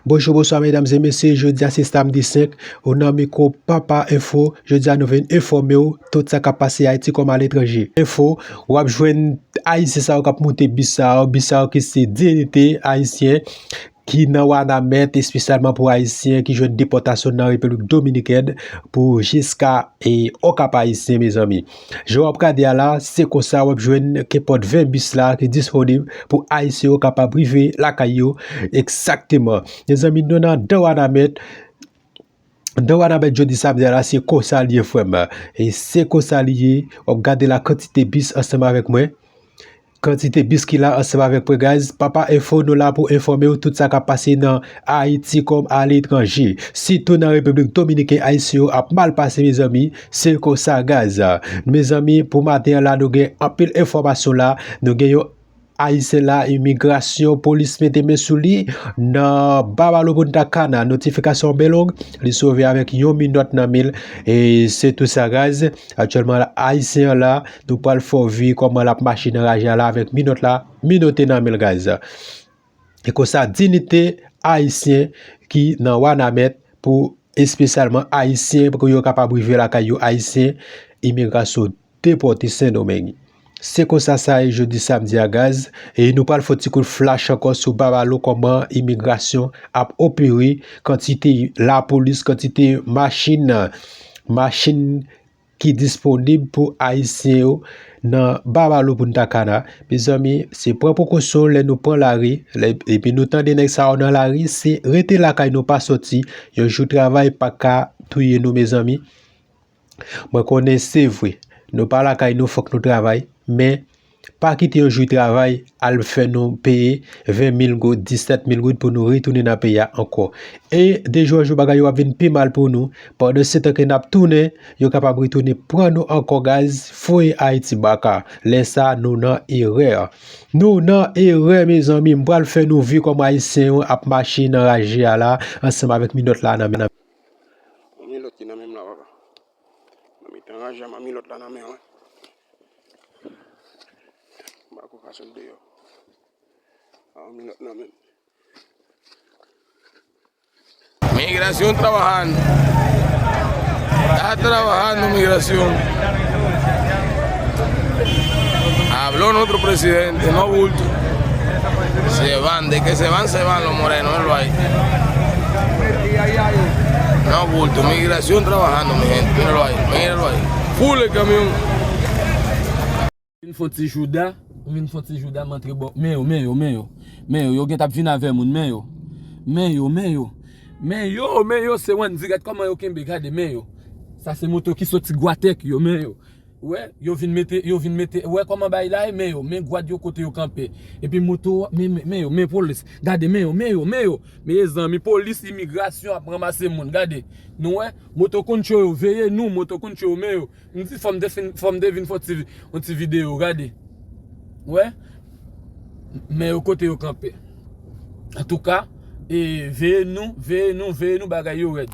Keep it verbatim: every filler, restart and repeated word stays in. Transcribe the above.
Bonjou, bonswa, medam e mesye. Jodi a se samdi senk, ou nan mikwo Papa Enfo. Jodi a nou vin enfòme w tout sa k ap pase Ayiti kòm aletranje. Enfo, w ap jwenn Ayisyen sa yo k ap moute bis sa yo, bis sa yo ki se Diyite Ayisyen, ki nan Wanament, espesyalman pou Ayisyen ki jwenn depòtasyon nan Repiblik Dominikèn pou jiska e Okap Ayisyen, mezanmi. Jan w ap gade a la, se konsa w ap jwenn kenpòt ven bis la ki disponib pou Ayisyen yo kapab rive lakay yo. Egzakteman. Mezanmi, nou nan dan Wanament. Dan Wanament jodi samdi a la, se konsa li ye, frè m. E se konsa li ye. W ap gade la kantite bis ansanm avèk mwen. Kantite bis ki la ansanm avèk mwen, guys. Papa Enfo, nou la pou enfòme w tout sa k ap pase nan Ayiti kòm aletranje. Sitou nan Repiblik Dominiken, Ayisyen yo ap mal pase, mezanmi. Se konsa, guys. Mezanmi, pou maten an la, nou gen anpil enfòmasyon la. Nou gen yon Ayisyen la, imigrasyon, polis mete men sou li nan Babalo Punta Cana. Notifikasyon an byen long, li sove avèk yon minòt nan men l. E se tou sa, guys. Aktyèlman, la, Ayisyen an la, nou pral fè w vi kòman l ap mache nan raje a la avèk minòt la, minote nan men l, guys. E konsa, Diyite Ayisyen ki nan Wanament pou espesyalman Ayisyen, pou yo kapab rive lakay yo, Ayisyen, imigrasyon depòte Sendomeng. Se konsa sa ye jodi samdi a, guys. E nou pral fè yon ti kout flash ankò sou Babalo, kòman imigrasyon ap opere, kantite lapolis, kantite machin, machin ki disponib pou Ayisyen yo nan Babalo Punta Cana. Mezanmi, se pran prekosyon lè nou pran lari, lè, epi nou tande nèg sa yo nan lari, se rete lakay nou, pa sòti. Yon jou travay pa ka touye nou, mezanmi. Mwen konnen se vre, nou pa lakay nou, fòk nou travay, men pa kite yon jou travay al fè nou peye ven mil goud, disèt mil goud pou nou retounen nan peyi a ankò. E de jou an jou, bagay yo ap vin pi mal pou nou. Pandan se tan ke n ap tounen, yo kapab retounen pran nou ankò, guys, voye Ayiti baka. Lè sa, nou nan erè. Nou nan erè, mezanmi. M pral fè nou vi kòman Ayisyen yo ap mache nan raje a la, ansanm avèk minòt la nan men. Yon minòt ki nan men m la, papa. Nan mitan raje a, m a minòt la nan men mwen. M pa ko ka sot deyò. A yon minòt nan men m. Migración trabajando. Está trabajando migración. Habló nuestro presidente, no bulto. Se van, de que se van, se van los morenos, míralo ahí. No bulto, migración trabajando, mi gente, míralo ahí, míralo ahí. Full el camión. Vin fè yon ti jouda, vin fè yon ti jouda, m antre bò. Men yo, men yo, men yo. Men yo, yo gentan ap vin avè moun, men yo. Men yo, men yo. Men yo, men yo, se Wandy, gad kòman yo kenbe, gade, men yo. Sa se moto ki soti Gwatèk yo, men yo. Wè, yo vin mete, yo vin mete, wè kòman bay la ye, men yo, men gwad yo kote yo kanpe. Epi moto, men, men, men yo, men polis. Gade, men yo, men yo, men yo. Mezanmi, polis, imigrasyon ap ranmase moun, gade. Nou wè, moto koncho yo, veye nou, moto koncho yo, men yo. M di fò m te fin, fò m te vin fè yon ti, yon ti videyo, gade. Wè, men yo kote yo kanpe. Antouka, e, veye nou, veye nou, veye nou, bagay yo rèd.